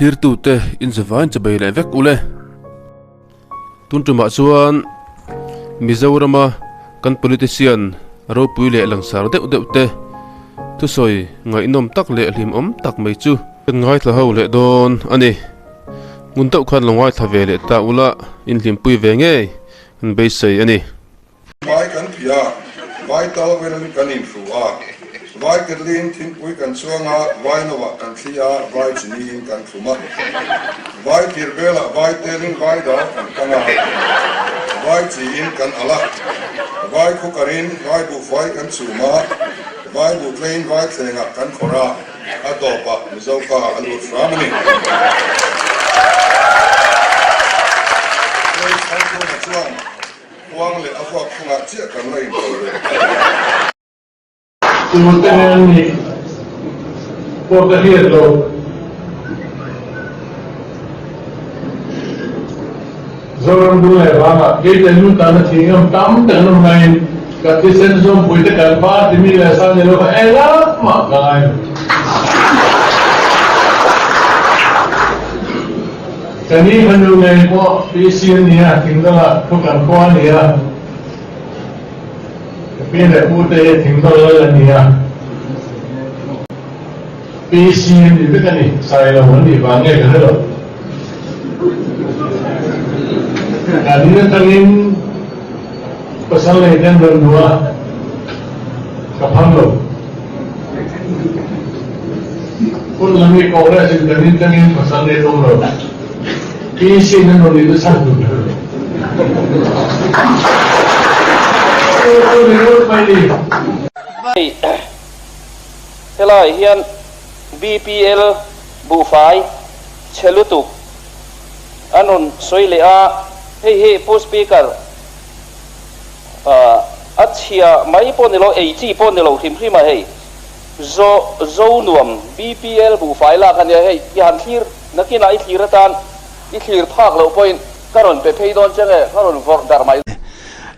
Thlirtute in zavain chawbei leh vek ule. Tun tumah chuan Mizorama kan politician ropui leh langsar deuh deuh te thusawi ngaihnawm tak leh hlimawm tak mai chu kan ngaithla ho leh dawn a ni. Ngun deuh khan lo ngaithla ve leh ta ula inhlimpui ve ngei kan beisei a ni. Vai kan phih a, vai towel kan inhru a, vai ketlin thingpui kan chuang a, vai novah kan thli a, vai chiniin kan thlum a, vai thir velah vai telin vai dal kan kang a, vai chiin kan alh a, vai khukarin vai buhfai kan chhum a, vai buhtleiin vai thlengah kan khawrh a, a tawpah Mizo ka a lut hram a ni. Chuan Kuang leh a vuak chungah chiah kan la intawi ve. Tute an nih pawh ka hriat lo. Zoram dung leh vangah keite nu tana thingam tam tak an awm laiin ka thisen zawmpui te kan party mi leh sa ni lo kha engah mah ka ngai lo. Ka ni fanu ngei pawh PC a ni a, Thingdawlah thu kan khua a ni a, ka pi leh pu te hi Thingdawl lal an ni a, PC an ni vek a ni, Sailo an nih vang nge ka hre lo. Ka ni atangin pasal nei te an rawn duh a, ka phal lo. Hun lam hi Congress in kan intangin pasal nei tum lo. PC in an rawn in a chhan tur kher lo. Chu ni ngawt mai ni. Helai hian BPL buhfai chhe lutuk an rawn sawi leh a, hei hi Pu Speaker a chhia mai pawh ni lo, ei chi pawh ni lo hrim hrim a hei. Zo zo nuam BPL buhfai lak a nia hei i han thlir nakinah i thlir atan i thlir phak loh pawhin ka rawn pe phei dawn che nge ka rawn vawrh darh mai.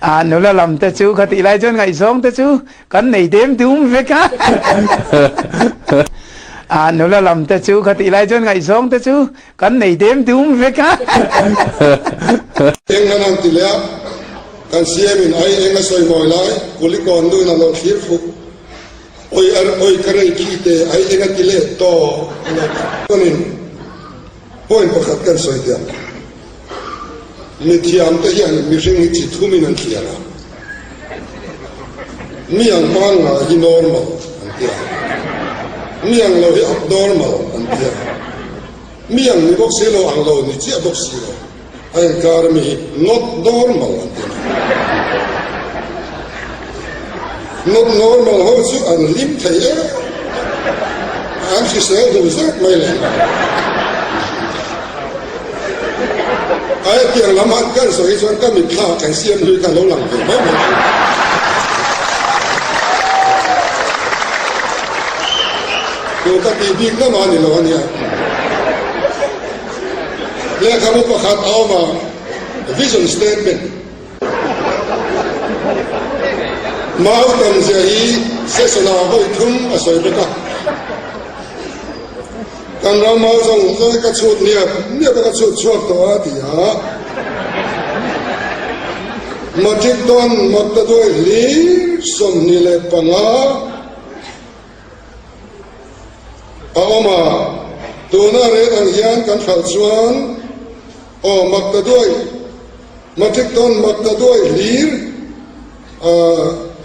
A nula lam te chu kha tih lai chuan ngaihzawng te chu kan nei dem dum vek a. A nula lam te chu kha tih lai chuan ngaihzawng te chu kan nei dem dum vek a. Eng an han ti leh a, kan CM in ai eng a sawi mawi lai Kulikawn nu in a lo thlir fuh. Oi ar oi ka rei khi te ai eng a ti leh tawh a lo ti. Chuanin point pakhat kan sawi teh ang. Mithiam te hian mihring hi chi thumin an thliar a. Mi ang pangngai hi normal an ti a. Mi ang lo hi abnormal an ti a. Mi ang ni bawk si lo ang lo ni chiah bawk si lo. A inkar ami hi not normal an ti a ni. Not normal ho chu an hlim thei em an hrisel duh zet mai leh nghal. A hetiang lam han kan sawi hi chuan ka mitthla kan siam hlui kha lo lang ve mai mai. Tu ka tih bik na mah ni lo a nia. Lehkhabu pakhat a awm a, Vision Statement. Mau tam zia hi session-ah vawi thum a sawi bawk a. Kan ram mau zawng zawng hi ka chhut niap niap a, ka chhut chhuak tawh a ti a. Matric dawn Maktaduai hlir 25. A awm a, tuna ret ang hian kan hralh chuan aw mak ta duai, matric tawn mak ta duai hlir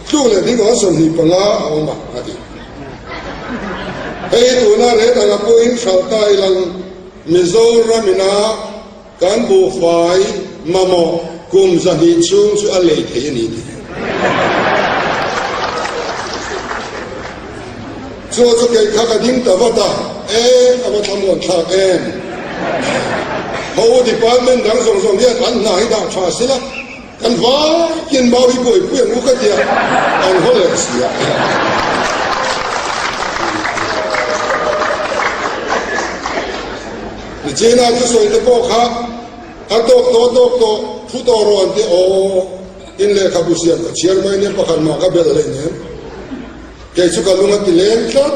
tluk leh ding aw 25 a awm a, a ti. Hei tuna ret anga pawhin hralh ta ilang Mizoramina kan buhfai mamawh kum 200 chhung chu a lei thei a ni tih. Chu chu kei kha ka ding ta vat a, e a va thlamuan thlak em? Ho department dang zawng zawng hian an hna hi dah tha sila, kan vaiin mau hi buaipui ang u ka tia, an haw leh si a. Nichina thusawi te pawh kha a tawk tawh a tawk tawh, thu tawh rawh an ti aw, in lehkhabu siam ka chhiar mai nia pakhat mah ka belh hleinem, kei chu ka lung a ti leng tlat.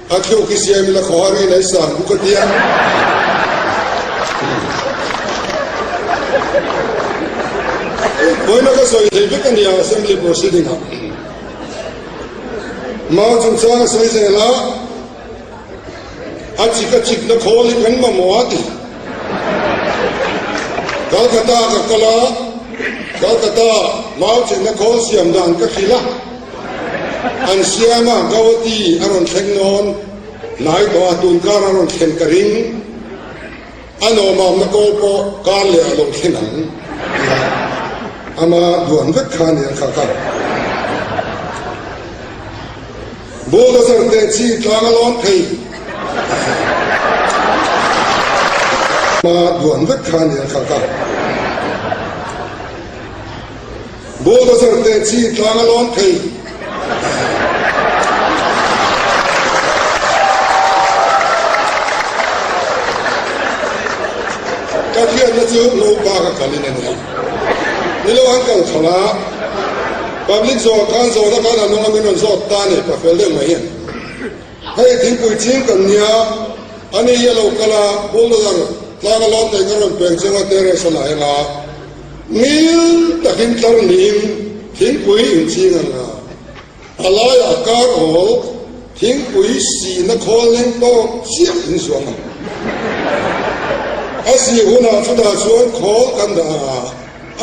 A thluk hi siam ila khawhar in an san buk a tia. Vawiina ka sawi thei vek a nia Assembly proceeding ah. Mau chungchang a sawi zel a, a chik a chikna khawl hi kan mamawh a ti. Calcutta ka kal a, Calcutta mau chikna khawl siam dan ka hrilh a. An siam a, Gauhati a rawn thleng nawn hnai tawh a, tun kar a rawn thlen ka ring. A nawmamna kawl pawh kar leh a lo thleng ang tia ama duan vek kha a ni ang kha kha. Bulldozer te chi tlang a lawn thei. Ama duan vek kha a ni ang kha kha. Bulldozer te chi tlang a lawn thei. Ka hriatna chu Ngopa ka kalin a nia. Nilo an kal khalh a, public zawh khan zawhna khan an awm a min rawn zawt ta a ni, pa fel deuh mai hian. Hei thingpui ching kan nia, ani hi a lo kal a, bulldozer tlang a lawn thei ka rawn peng cheu a, terrace a la eng a. Ngil takin tlar niin thingpui inching ang a, a laiah kar awl thingpui sihna khawl leng tawk chiah in zuang ang. A sih hunah chutah chuan khawl kan dah ang a,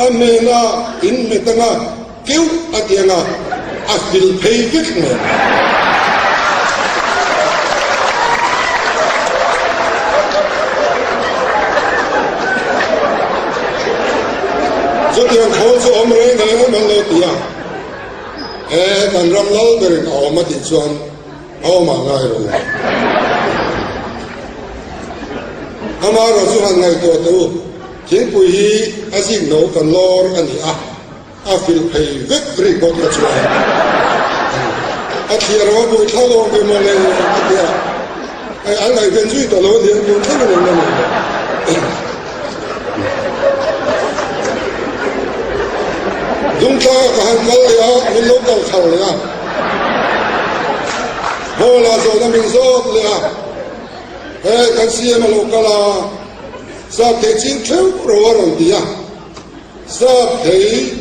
a hmena in hmet ang a, keuh a ti ang a, a fil phei vek mai ang. Chutiang khawl chu awm reng reng an lo ti a, he kan ram lal berin a awm a tih chuan a awm ah ngai rawh u. Amaherawhchu han ngaihtuah teh u, thingpui hi a zik no kan lawr a ni a, A fil phei vek ri bawk kha chuan a thliar a buai thlak awm ve mawle a ti a, hei an ngaihven zui ta lo a ni ang tun thleng in an la nei lo. Dungthlanga ka han kal leh a, min lo kal thar leh a, hall ah zawhna min zawt leh a, hei kan CM a lo kal a, sap thei ching theuh ro a rawn ti a. Zap thei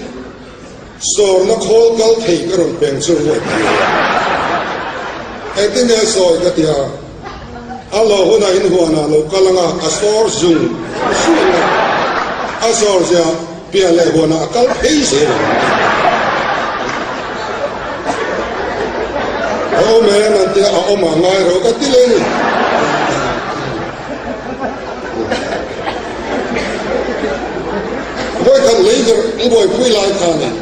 sawrna khawl kal thei ka rawn peng chu ruat a ni. Engtin nge sawi ka ti a, a lo hunah in huanah lo kal anga a sawr zung zung anga a sawr zia piah leh huanah a kal phei zel ang. A awm em an tia a awm ah ngai ro ka ti leh ni. Vawikhat leiver an buaipui lai khanin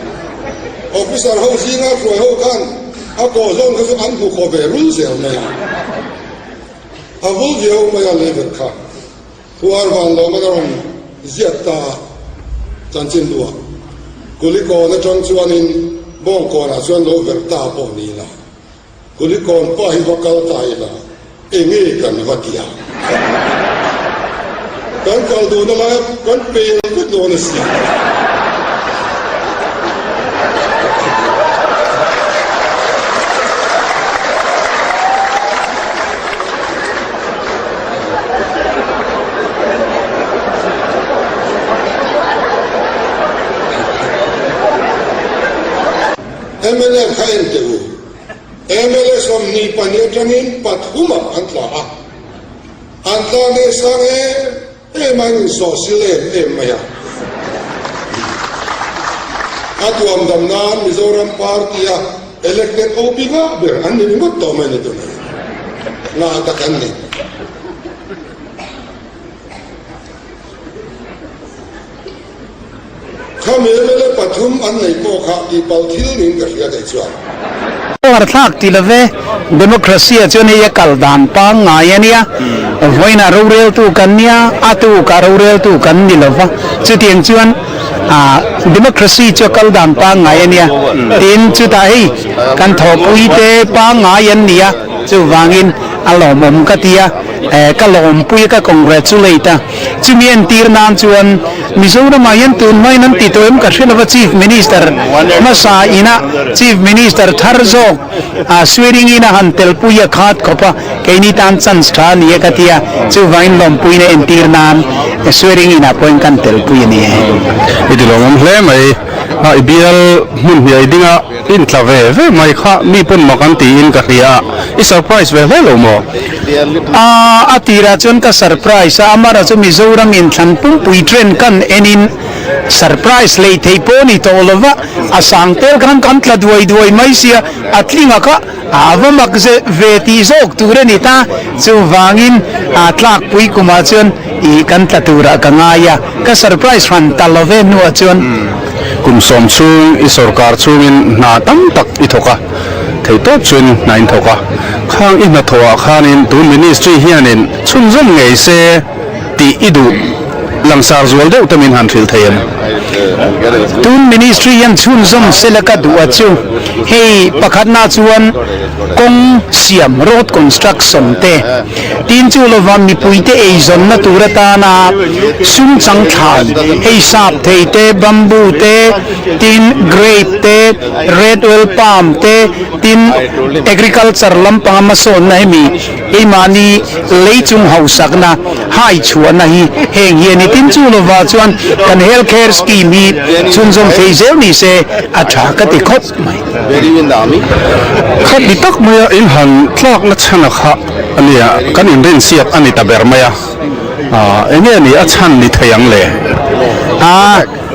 officer ho zinga hruai ho khan a kaw zawn kha chu an hmu khaw ve rul zel mai a, a vul viau mai a leiver kha. Khuar van lawma ka rawn ziak ta a, chanchin buah Kulikawn atang chuanin Bawngkawnah chuan lo verh ta pawh ni ila. Kulikawn pa hi va kal ta ila, enge kan va ti ang? Kan kal duhna laia kan pel vek dawn a si. Mnf kha en teh u. Mla 22 atangin pathumah an tla a, an tla nge sang em em a, an insawh sil em em mai a. A tuam dam nan Mizoram party-a elected OP ngah ber an ni ringawt tawh mai ni tunah hian. Ngah tak an ni. Khami mla pathum an nei pawh kha tihpalh thil niin ka hria theih chuan. Power thlak ti love, Democracy ah chuan hei a kal dan pangngai a nia, vawiinah roreltu kan nia, a tukah roreltu kan ni lova, chutiang chuan ah Democracy chu a kal dan pangngai a nia, tin chutah hei kan thawhpui te pangngai an ni a, chuvangin a lawmawm ka ti a, ka lawmpui a ka congratulate a, chumi entir nan chuan. Mizoramah hian tun hmain an ti tawh em ka hre lova Chief Minister hmasa ina Chief Minister thar zawk a swearing in a han telpui a khat khawp a, keini tan chance tha a ni e ka ti a, chuvangin lawmpuina entir nan swearing in ah pawhin kan telpui a ni e. I ti lawmawm hle mai a, i bial hmun hniai dinga i intla ve ve mai kha mi pawn mak an tiin ka hria a, i surprise ve hle lo maw? A, a tirah chuan ka surprise a, amara chu Mizoram inthlan pumpui trend kan enin Surprise lei thei pawh ni tawh lo va, a sang tel khan kan tla duai duai mai sia, a tlinga kha a va mak ze ve tih zawk tur a ni ta, chuvangin a tlakpui kumah chuan ih kan tla turah ka ngai a, ka surprise hran ta lo ve hnuah chuan. Kum sawm chhung i sorkar chhungin hna tam tak i thawk a, theihtawp chuan hna in thawk a, khang i hnathawhah khanin tun ministry hianin chhunzawm ngei se, tih i duh langsar zual deuh te min han hrilh thei em? Tun ministry hian chhunzawm sela ka duh a chu hei pakhatna chuan kawng siam, road construction, te tin chu lova mipuite eizawnna tur atana sum chang thlai hei sap thei te, bamboo te, tin grape te, red oil palm te, tin agriculture lampanga hmasawnna hemi Keimahni leichung hausakna hai chhuahna hi heng hi a ni. Tin, chu lovah chuan kan health care scheme hi chhunzawm thei zel ni se a tha ka ti khawp mai. Khat ni tak maia in han tlakna chhana kha a nia, kan inrinsiak a ni ta ber mai a, enge ni a chhan ni thei ang le?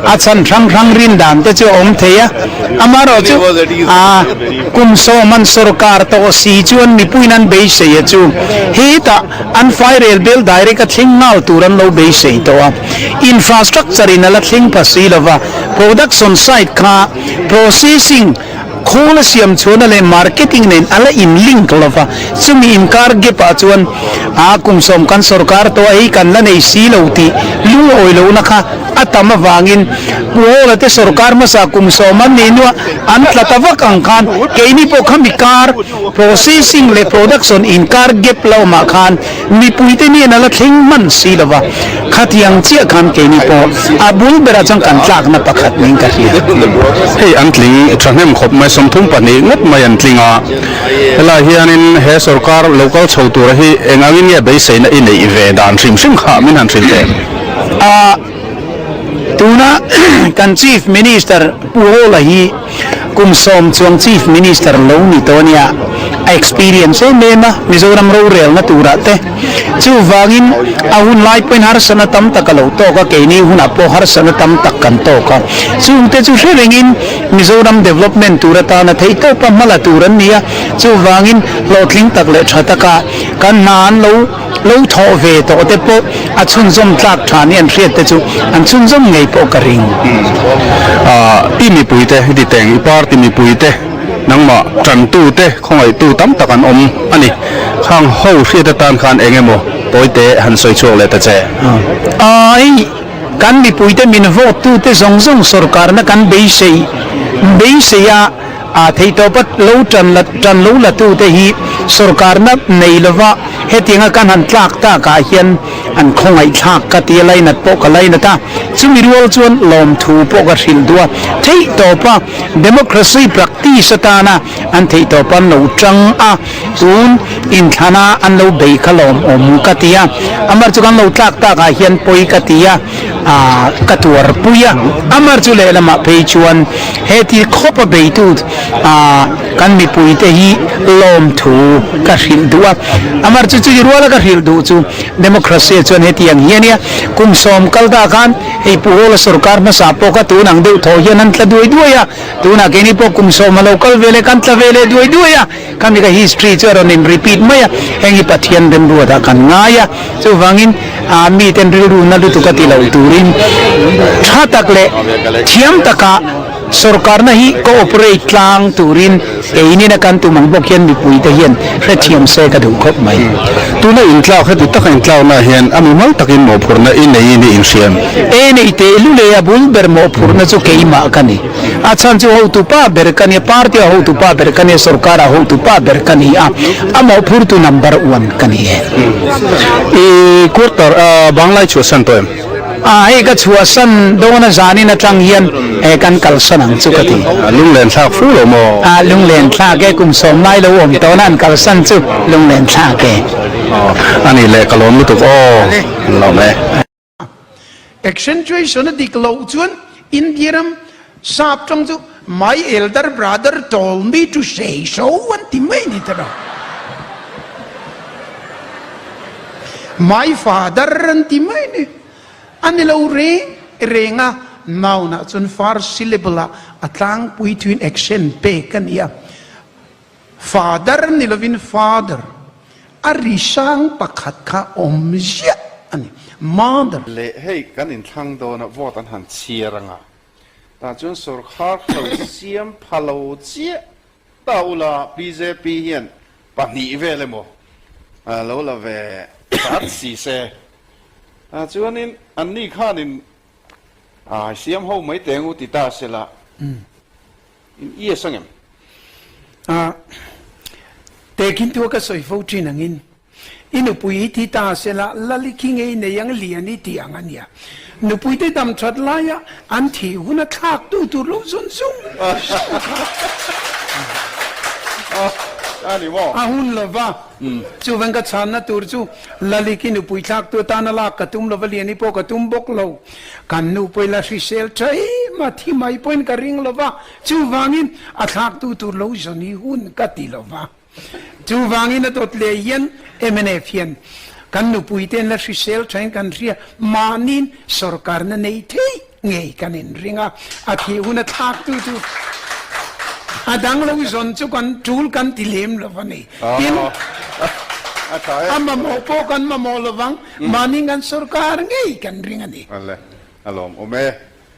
A chhan hrang hrang rin dan te chu a awm thei a, amaherawhchu a kum sawm an sorkar tawh si chuan mipuiin an beisei a chu hetah an fairel bel direct a thleng nghal tur an lo beisei tawh a, infrastructure in a la thleng pha si lova, production side kha processing Khawl a siam chhuahna leh marketing nen a la in link lo va, chumi inkar gap ah chuan a kum sawm kan sorkar tawh a hei kan la nei si lo tih lungawi lohna kha a tam avangin Pu Hawla te sorkar hmasa kum sawm an nih hnuah an tla ta vak ang khan keini pawh khami kar processing leh production inkar gap la awmah khan Mipuite nen a la thleng hman si lo va, khatiang chiah khan keini pawh a bul berah chuan kan tlakna pakhat niin ka hria. Hei an tling thahnem khawp mai, 32 ngawt mai an tling a, helai hianin he sorkar lo kal chho tura hi eng angin nge beiseina i neih ve dan hrim hrim kha min han hrilh teh. A, tuna kan Chief Minister Pu Hawla hi Kum sawm chuang Chief Minister lo ni tawh a nia, a experience em em a, Mizoram rorelna turah te. Chuvangin a hun lai pawhin harsatna tam tak a lo tawk a, keini hunah pawh harsatna tam tak kan tawk a. Chungte chu hre rengin Mizoram development tur atana theihtawpa hma la tur an ni a, chuvangin hlawhtling tak leh tha taka kan hna an lo Lo thawh ve tawh te pawh a chhunzawm tlak tha ni an hriat te chu an chhunzawm ngei pawh ka ring. I mipuite, i titeng, i party mipuite, nangmah tantute, khawngaihtu tam tak an awm a ni. Khang ho hriat atan khan eng emaw tawite han sawi chhuak leh ta che. Ai, kan mipuite min vote tute zawng zawng sorkarna kan beisei beisei a. A theihtawpa lo tan la tan lo latute hi sorkarna nei lova hetianga kan han tlak takah hian an khawngaihthlak ka ti a, lainat pawh ka lainat a, chumi rual chuan lawmthu pawh ka hrilh duh a, theihtawpa democracy practice atana an theihtawpa an lo tang a, tun inthlana an lo bei kha lawmawm ka ti a, amar chu kan lo tlak takah hian pawi ka ti a. A ka tuar pui a, amar chu lehlamah phei chuan heti khawp a beitu a kan mipuite hi lawmthu ka hrilh duh a, amar chu chuti ruala ka hrilh duh chu democracy ah chuan heti ang hi a nia, kum sawm kal ta khan hei Pu Hawla sorkar hmasa pawh kha tun ang deuh thaw hian an tla duai duai a, tunah keini pawh kum sawm a lo kal ve leh kan tla ve leh duai duai a, khami ka history chu a rawn in repeat mai a, heng hi Pathian remruatah kan ngai a. Chuvangin miten rilru na lutuk a ti lo turin tha tak leh thiam taka sorkarna hi cooperate tlang turin keinin a kan tum ang bawk hian mipuite hian hrethiam se ka duh khawp mai. Tuna intlak heti taka intlakna hian a mimal takin mawhphurhna i neiin i inhriam. E nei teh lulei a bul ber mawhphurhna chu keimah ka ni. A chhan chu hotu pa ber ka ni a, party a hotu pa ber ka ni a, sorkar a hotu pa ber ka ni a, a mawhphurtu number one ka ni e. I quarter banglai chhuahsan tawh em? A, hei ka chhuahsan dawn a zanin atang hian eh kan kalsan ang chu ka ti. A lunglen thlak fu lo maw? A, lunglen thlak e, kum sawm lai lo awm tawhna an kalsan chu lunglen thlak e. Aw, a nih leh ka lawm lutuk aw, an lawm e. Accentuation a dik loh chuan India ram sap tawng chu My elder brother told me to say so an ti mai ni ta lo. My father an ti mai ni. A ni lo reng reng a, noun ah chuan first syllable ah a tlangpui thuin accent pek a ni a. Father ni lovin father, a ri sang pakhat kha awm ziah a ni. Mother. Leh hei kan inthlang dawn a vote an han chhiar ang a, tah chuan sorkar hlo siam pha lo chiah ta ula bjp hian pahnih vel emaw lo la ve hrat si se, tah chuanin anni khanin ai siam ho mai teng u ti ta sela. In yes ang em? A, Tekin tua ka sawi fo thin angin, i nupui hi thi ta sela Lali khi ngei nei ang lian i tih ang a nia. Nupui te dam that laia an thih hun a thlak tu tur lo zawn zung zung kha a hun lova. Chuvang ka chhanna tur chu Lali khi nupui thlak tu atana lak ka tum lova lian i pawh ka tum bawk lo. Kan nu pawhin la hrisel tha em a, thi mai pawhin ka ring lo va, chuvangin a thlaktu tur lo zawn hi hun ka ti lo va. Chuvangin a dawt leh hian mnf hian kan nupui te an la hrisel thain kan hria, mahniin sorkarna nei theih ngei kan inring a, a thih hun a thlaktu chu a dang lo zawn chu kan tul kan ti lem lo va ni. Tin, a mamawh pawh kan mamawh lo vang. Mahni kan sorkar ngei kan ring a ni. Awle, a lawm awm e.